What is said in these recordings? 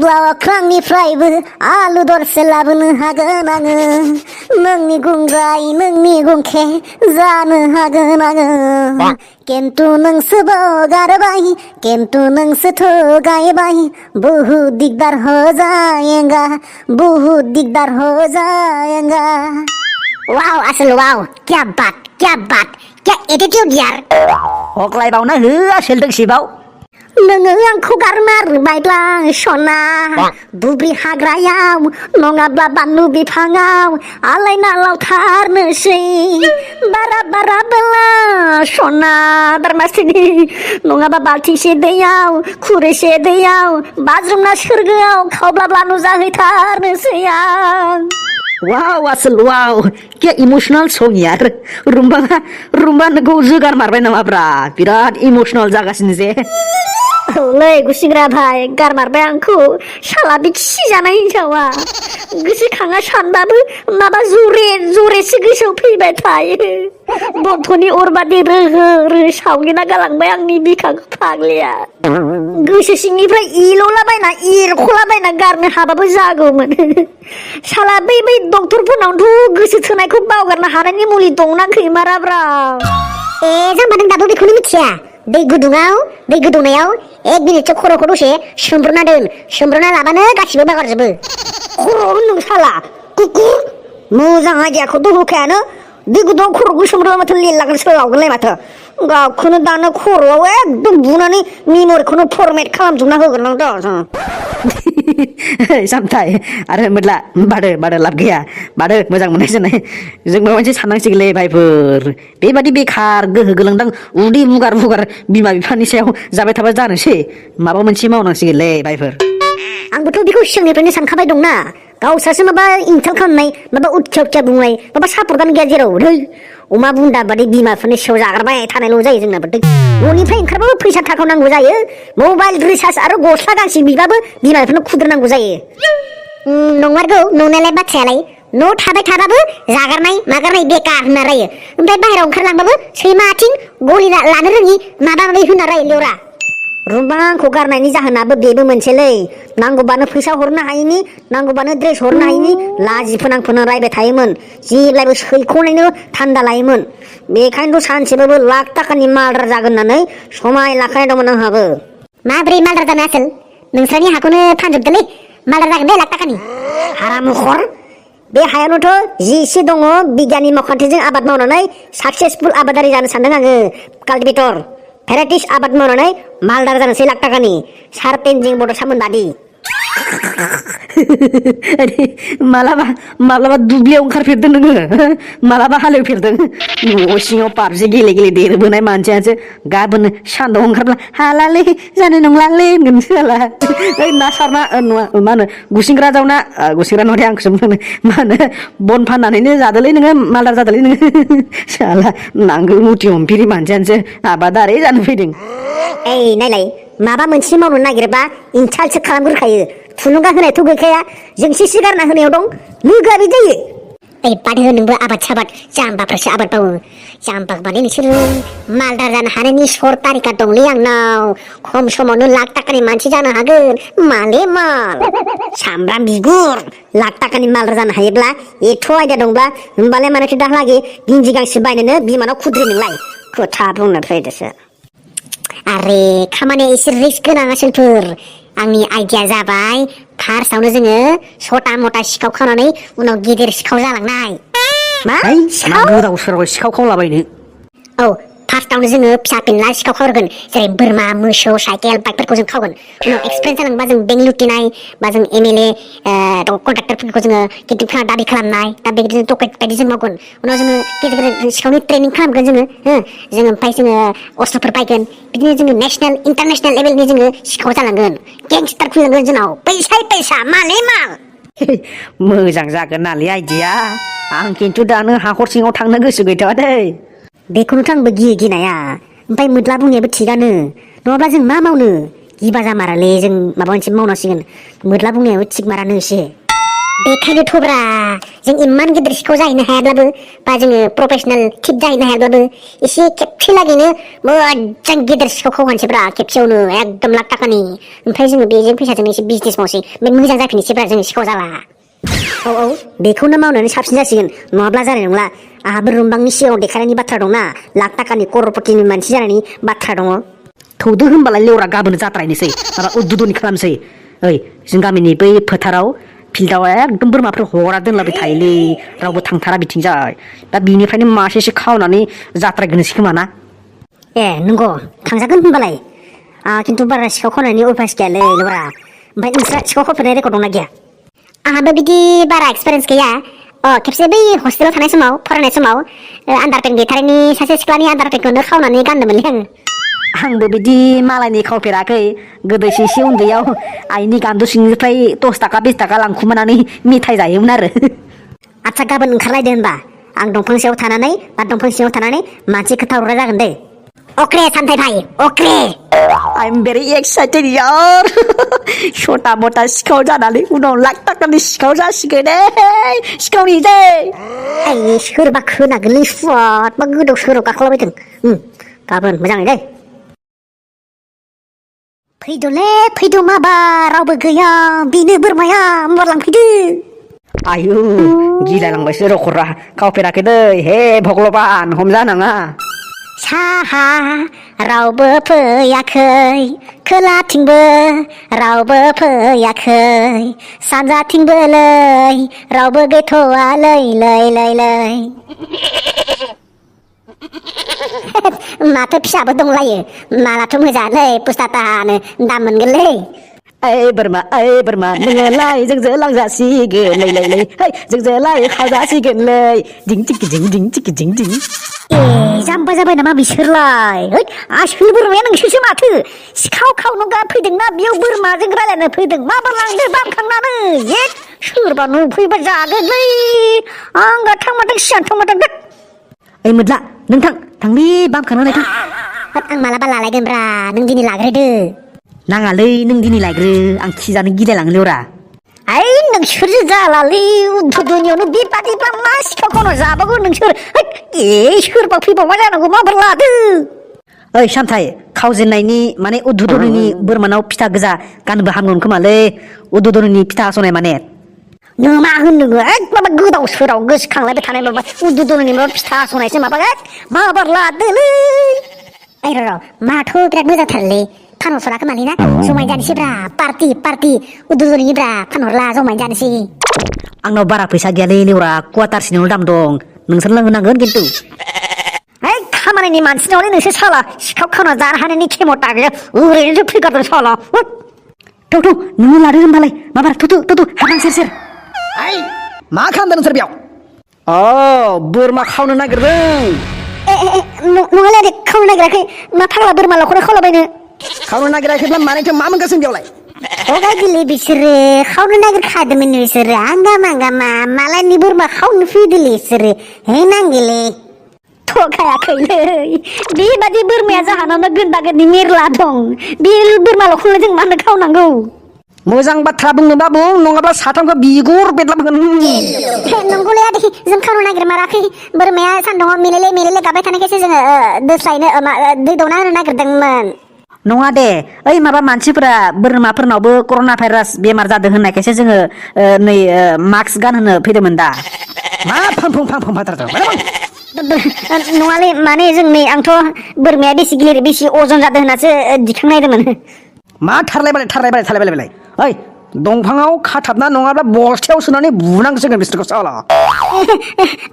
हायोब्ला अख्रांनिफ्रायबो आलु दरसे लाबोनो हागोन आङो नोंनि गुंग्राय नोंनि गुंखे जानो हागोन आङो किन्तु नोंसो बगारबाय किन्तु नोंसो थगायबाय बहुत दिगदार हो जाएगा बहुत दिगदार हो जाएगा वाव असल वाव क्या बात क्या एटीट्यूड यार हख्लायबावना हो आसोल दोंसेबाव नोङो आंखौ गारमारबायब्ला सना दुब्रि हाग्रायाव नङाब्ला बानलु बिफाङाव आलायना लावथारनोसै बारा बेला सना दारमासिनि नङाबा बाल्थिंसे दैयाव खुरैसे दैयाव बाज्रुमना सोरगोआव खावब्लाब्ला नुजाहैथारनोसै आं वाव असल वाव क्या इमोशनल सं यार रुम्बा नोंखौ जोगार मारबाय नामाब्रा बिराद इमोशनल जागासिनो जे औलै गुसिंग्रा भाई गारमारबाय आंखौ साला बिखि जानाय हिनजावा गोसोखाङा सानबाबो माबा जरेसो गोसोआव फैबाय थायो बन्थ'नि अरबादि रोहो सावगिना गालांबाय आंनि बिखाखौ फाग्लिया गोसो सिंनिफ्राय इल'लाबायना एरख'लाबायना गारनो हाबाबो जागौमोन साला बै डक्टरफोरनावथ' गोसो थोनायखौ बावगारनो हानायनि मुलि दंना गैमाराब्रा जाम्बा नों दाबो बेखौनो मिथिया दै गुदुंनायाव 1 मिनिटसो खर'खौ दसे सोमब्रना दोन सोमब्रना लाबानो गासिबो बागारजोबो खर' नों साला कुकुर मोजां आइडियाखौथ' होखायानो दै गुदुंआव खर'खौ सोमब्रना माथो लिरलागोन सोलावगोनलाय माथो गावखौनो दानो खर'आव एकदम बुनानै मेमरिखौनो फरमेट खालामजोबना होगोन आं दा सामथाय आरो मोदला बादो लाब गैया बादो मोजां मोननाय जानाय जों माबा मोनसे साननांसिगोनलै भाइफोर बेबादि बेखार गोहो गोलांदां उदै मुगार बिमा बिफानि सायाव जाबाय थाबा जानोसै माबा मोनसे मावनांसिगोनलै भाइफोर आंबोथ' बेखौ सिगांनिफ्रायनो सानखाबाय दंना गावसासो माबा इनसाल्ट खालामनाय माबा उथिया बुंनाय माबा सापर्टआनो गैया जेराव अमा बुन्दा बादि बिमाफोरनि सायाव जागारबाय थानायल' जायो जोंनाबो न'निफ्राय ओंखारबाबो फैसा थाखा नांगौ जायो मबाइल रिसार्ज आरो गस्ला गांसे बिबाबो बिमाफोरनो खुद्रनांगौ जायो नंमारगौ नंनायालाय बाथ्रायालाय न' थाबाय थाबाबो जागारनाय मागारनाय बेकार होनना रायो ओमफ्राय बाहेरायाव ओंखारलांबाबो सैमा आथिं गलि लानो रोङि माबा माबि होनना रायो लेवरा रुम्बा आंखौ गारनायनि जाहोनाबो बेबो मोनसेलै नांगौबानो फैसा हरनो हायिनि नांगौबानो ड्रेस हरनो हायिनि लाजि फोनांफोना रायबाय थायोमोन जेब्लायबो सैख'नायनो थान्दा लायोमोन बेखायनोथ' सानसेबाबो लाख थाखानि मालदार जागोन होननानै समाय लाखानाय दंमोन आंहाबो माब्रै मालदार जानो आसोल नोंस्रानि हाखौनो फानजोबदोलै मालदार जागोन दे लाख थाखानि हारामुखर बे हायावनोथ' जि एसे दङ बिगियाननि मावखान्थिजों आबाद मावनानै साक्सेसफुल आबादारि जानो सानदों आङो काल्टिभेटर भेराइटिस आबाद मावनानै मालदार जानोसै लाख थाखानि सारपेनजिं बड'सामोन बादि मालाबा दुब्लियाव ओंखारफेरदों नोङो मालाबा हालेवफेरदों न' सिङाव पाबजि गेले देरबोनाय मानसियासो गाबोन सान्दुं ओंखारब्ला हालालै जानाय नंलालै होनगोनसो हाला ओइ ना सारना मा होनो गुसिंग्रा जावना गुसिंग्रा नङा आंखौसो बुंदों मा होनो बन फाननानैनो जादोलै नोङो मालदार जादोलै नोङो साला नांगौ मुथि हमफेरि मानसियानोसो आबादारि जानो फैदों ओइ नायलाय माबा मोनसे मावनो नागिरबा इनसाल्टसो खालामग्रोखायो थुलुंगा होनायथ' गैखाया जोंसो गारना होनायाव दं लोगोआ बे जायो ओइ बाद हो नोंबो आबाद साबाद जाम्बाफ्रासो आबाद मावो जाम्बा माने नोंसोरो मालदार जानो हानायनि सर्ट तारिखा दंलै आंनाव खम समावनो लाख थाखानि मानसि जानो हागोन माले माल सामब्राम बिगुर लाख थाखानि मालदार जानो हायोब्ला एथ' आयदा दंब्ला होमबालाय मानोथो दालागै गिन्जि गांसे बायनोनो बिमानाव खुद्रि नोंलाय खोथा बुंनो फैदोसो आरे खामानिया एसे रिस्क गोनां आसोलफोर आंनि आइडिया जाबाय फार्स्टआवनो जोङो सटा मटा सिखाव खावनानै उनाव गिदिर सिखाव जालांनाय मा गोदाव सोराव सिखाव खावलाबायनो औ फार्स्टआवनो जोङो फिसा फिनला सिखाव खावगोन जेरै बोरमा मोसौ साइकेल बाइकफोरखौ जों खावगोन उनाव एक्सपिरियेन्स जालांबा जों बेंक लुटिनाय बा जों एमएलए कन्ट्राक्टरफोरखौ जोङो गिदिरफोरा दाबि खालामनाय दा बेबायदिनो टकेट बायदि जों मावगोन उनाव जोङो गेदेर सिखावनि ट्रेनिं खालामगोन जोङो ओमफ्राय जोङो अस्त्रफोर बायगोन बिदिनो जोङो नेसनेल इन्टारनेसनेल लेभेलनि जोङो सिखाव जालांगोन गेंस्टार खुलिलांगोन जोंनाव पैसा माले माल मोजां जागोन नालै आइडिया आं खिन्थु दानो हाखर सिङाव थांनो गोसो गैथ'आ दै बेखौनोथ' आंबो गिनाया ओमफ्राय मोद्ला बुंनायाबो थिगानो नङाब्ला जों मा मावनो गिबा जामारालै जों माबा मोनसे मावनांसिगोन मोद्ला बुंनायाबो थिग मारानो एसे बेखायनोथ'ब्रा जों इमान गिदिर सिखाव जाहैनो हायाब्लाबो बा जोङो प्रफेसनेल थिप जाहैनो हायाब्लाबो एसे खेबसे लागैनो मोजां गिदिर सिखावखौ होनोसैब्रा खेबसेयावनो एकदम लाख थाखानि ओमफ्राय जोङो बेजों फैसाजों एसे बिजनेस मावसै ओमफ्राय मोजां जाफिनोसैब्रा जोङो सिखाव जाला औ बेखौनो मावनानै साबसिन जासिगोन नङाब्ला जानाय नंला आहाबो रुमबांनि सिगाङाव देखायनायनि बाथ्रा दंना लाख थाखानि कर'रपतिनि मानसि जानायनि बाथ्रा दङ थौदो होनबालाय लेवरा गाबोन जाद्रायनोसै माबा उद्दुदनि खालामसै ओइ जों गामिनि बै फोथाराव फिल्डआव एकदम बोरमाफोर हरा दोनलाबाय थायोलै रावबो थांथारा बिथिंजाय दा बिनिफ्रायनो मासेसो खावनानै जाद्रायग्रोनोसै खोमा ना ए नंगौ थांजागोन होनबालाय खिन्थु बारा सिखाव खावनायनि अभ्यास गैयालै लेवरा ओमफ्राय नोंस्रा सिखाव खावफेरनाय रेकर्ड दंना गैया आंहाबो बिदि बारा एक्सपिरियेन्स गैया खेबसे बै हस्टेलाव थानाय समाव फरायनाय समाव आन्डारपेन्ट गैथारैनि सासे सिख्लानि आन्डारपेन्टखौनो खावनानै गानदोंमोनलै आङो आंबो बिदि मालायनि खावफेराखै गोदोसो एसे उन्दैयाव आइनि गान्दु सिंनिफ्राय 10 थाखा 20 थाखा लांखुमानानै मेथाइ जायोमोन आरो आदसा गाबोन ओंखारलायदो होनबा आं दंफां सिङाव थानानै बा दंफां सिङाव थानानै मानसि खोथा हरग्रा जागोन दे अके सानथाय भाई अके आइ एम भेरि एक्साइटेड यार सटा मटा सिखाव जानानै उनाव लाख थाखानि सिखाव जासिगोन सिखावनि दे आइ सोरबा खोनागोनलै सुवाद मा गोदाव सोराव गाखोलाबायदों गाबोन मोजाङै दे फैद' माबा रावबो गैया बेनो बोरमाया होमबा लांफैदो आयु गिलायलांबायसो रखरा खावफेराखै दै हे भगबान हमजानाङा साहा रावबो फैयाखै खोलाथिंबो रावबो फैयाखै सानजाथिंबोलै रावबो गैथ'वा लै माथो फिसाबो दंलायो मालाथ' मोजाङालै पुस्तातानो दाम मोनगोनलै ओइ बोरमा नोङोलाय जोंजों लांजासिगोन लै जोंजोंलाय खावजासिगोनलै दिं चिकि दिं ए जाम्बा जाबाय नामा बिसोरलाय आसोल बोरमाया नोंसोरसो माथो सिखाव खावनो फैदोंना बेयाव बोरमाजों रायलायनो फैदों माबा लांदो बामखांनानै सोरबा नुफैबा जागोनलै आंगा थांमारदों सिगां थांमारदों ओइ मोदला नों थांलै बामखांनानै थां आं मालाबा लालायगोनब्रा नों दिनै लाग्रोदो नाङालै नों दिनै लायग्रो आं खिजानो गिलायलाङो लेवरा नोंसोरजों जालालै उद्धुनियावनो बेबादिब्ला मा सिखाव खावना जाबावगोन नोंसोर सोरबा फैबावमा जानांगौ माबोरै लादो ओइ सामथाय खावजेननायनि माने उद्धुदनिनि बोरमानाव फिथा गोजा गानबो हामगोन खोमालै उद्धुदनिनि फिथा हास'नाय माने नों मा होननो माबा गोदाव सोराव गोसोखांलायबाय थानाय माबा उद्धुदनिनि माबा फिथा हास'नायसो माबा लादोलै र' माथ' बिराद मोजांथारलै फानहरसरा खोमालै ना जमाय जानोसैब्रा पार्टि उद्धुदनिब्रा फानहरला जमाय जानोसै आंनाव बारा फैसा गैयालै लेवरा क्वाटारसेनिल' दाम दं नोंसोर लोंहोनांगोन खिन्थु खामानिनि मानसिनावलै नोंसोर साला सिखाव खावना जानो हानायनि खेमता गैया ओरैनोसो फैगारदों साला थौ नोङो लादो होनबालाय माबा थु हाबां सेर मा खालामदों नोंसोर बेयाव बोरमा खावनो नागिरदों नङालै खावनो नागिराखै मा फाग्ला बोरमा लावखौनो खावलाबायनो खावनो नागिराखैब्ला मानोथो मा मोनगासिनो बेयावलाय थगायदोलै बिसोरो खावनो नागिरखादोंमोन बिसोरो आंगामा मालायनि बोरमा खावनो फैदोलै बिसोरो नांगोलै थगायाखैलै बेबादि बोरमाया जाहानावनो गोनदा गोनदि मेरला दं बे बोरमा लावखौनो जों मानो खावनांगौ मोजां बाथ्रा बुंनोबा बुं नङाब्ला साथामखौ बिगुर बेदलाबगोन नंगौलै आदै जों खावनो नागिरमाराखै बोरमाया सान्दुङाव मेलेले गाबबाय थानायखायसो जोङो दोस्लायनो दै दौना होनो नागिरदोंमोन नङा दे ओइ माबा मानसिफोरा बोरमाफोरनावबो कर'ना भाइरास बेमार जादों होननायखायसो जोङो नै मास्क गानहोनो फैदोंमोन दा मा फांफुं नङालै माने जों नै आंथ' बोरमाया बेसे गिलिर बेसे अजन जादों होननासो दिखांनायदोंमोन मा थारलायबाय ओइ दंफाङाव खाथाबना नङाब्ला बस्थायाव सोनानै बुनांसिगोन बिसोरखौ साला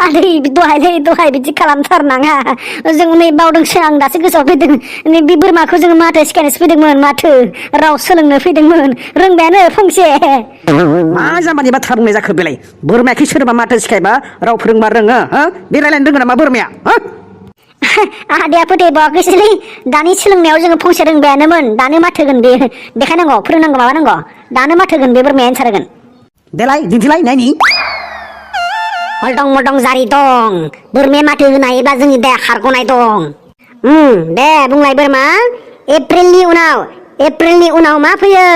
आदै दहाय बिदि खालामथारनाङा जों नै बावदोंसो आं दासो गोसोआव फैदों नै बे बोरमाखौ जोङो माथो सिखायनोसो फैदोंमोन माथो राव सोलोंनो फैदोंमोन रोंबायानो फंसे मा जाम्बानि बाथ्रा बुंनाय जाखो बेलाय बोरमायाखि सोरबा माथो सिखायबा राव फोरोंबा रोङो बे रायलायनो रोङो नामा बोरमाया आदैया फोथायबावाखैसोलै दानि सोलोंनायाव जोङो फंसे रोंबायानोमोन दानो माथो होगोन बे देखायनांगौ फोरोंनांगौ माबानांगौ दानो माथो होगोन बे बोरमाया एन्सार होगोन देलाय दिन्थिलाय नायनि मलदं जारि दं बोरमाया माथो होनो हायोब्ला जोंनि दे खारग'नाय दं दे बुंलाय बोरमा एप्रिलनि उनाव मा फैयो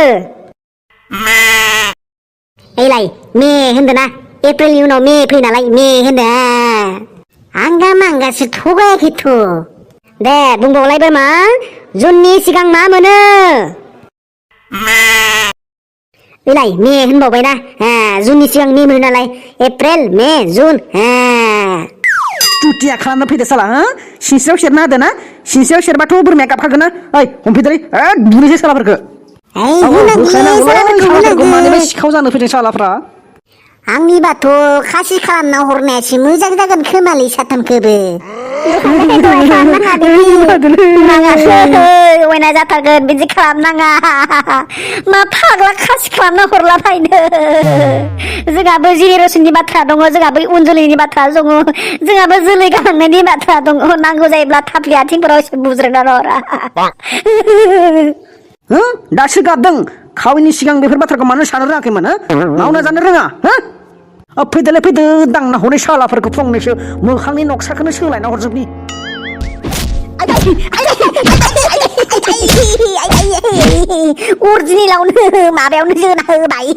ओइलाय मे होनदो ना एप्रिलनि उनाव मे फैयो नालाय मे होनदो आंगा मांगासो थगायाखैथ' दे बुंबावलायबो मा जुननि सिगां मा मोनो ओइलाय मे होनबावबायना जुननि सिगां मे मोनो नालाय एप्रिल मे जुन टुटिया खालामना फैदो साला हो सिनस्रियाव सेरना होदो ना सिनस्रियाव सेरबाथ' बोरमाया गाबखागोन ना ओइ हमफैदोलै बुनोसै सालाफोरखो मानिफ्राय सिखाव जानो फैदों सालाफ्रा आंनिबाथ' खासि खालामना हरनायासो मोजां जागोन खोमालै साथामखोबो अयना जाथारगोन बिदि खालामनाङा मा फाग्ला खासि खालामना हरला बायनो जोंहाबो जेनेरेसननि बाथ्रा दङ जोंहाबो उन जोलैनि बाथ्रा दङ जोंहाबो जोलै गालांनायनि बाथ्रा दङ नांगौ जायोब्ला थाफ्लि आथिंफोराव एसे बुज्रायना हरा दासो गाबदों खावैनि सिगां बेफोर बाथ्राखौ मानो साननो रोङाखैमोन मावना जानो रोङा फैदोलाय फैदो दांना हरै सालाफोरखौ फंनैसो मोखांनि नक्साखौनो सोलायना हरजोबनि अरिजिनेलावनो माबायावनो जोना होबाय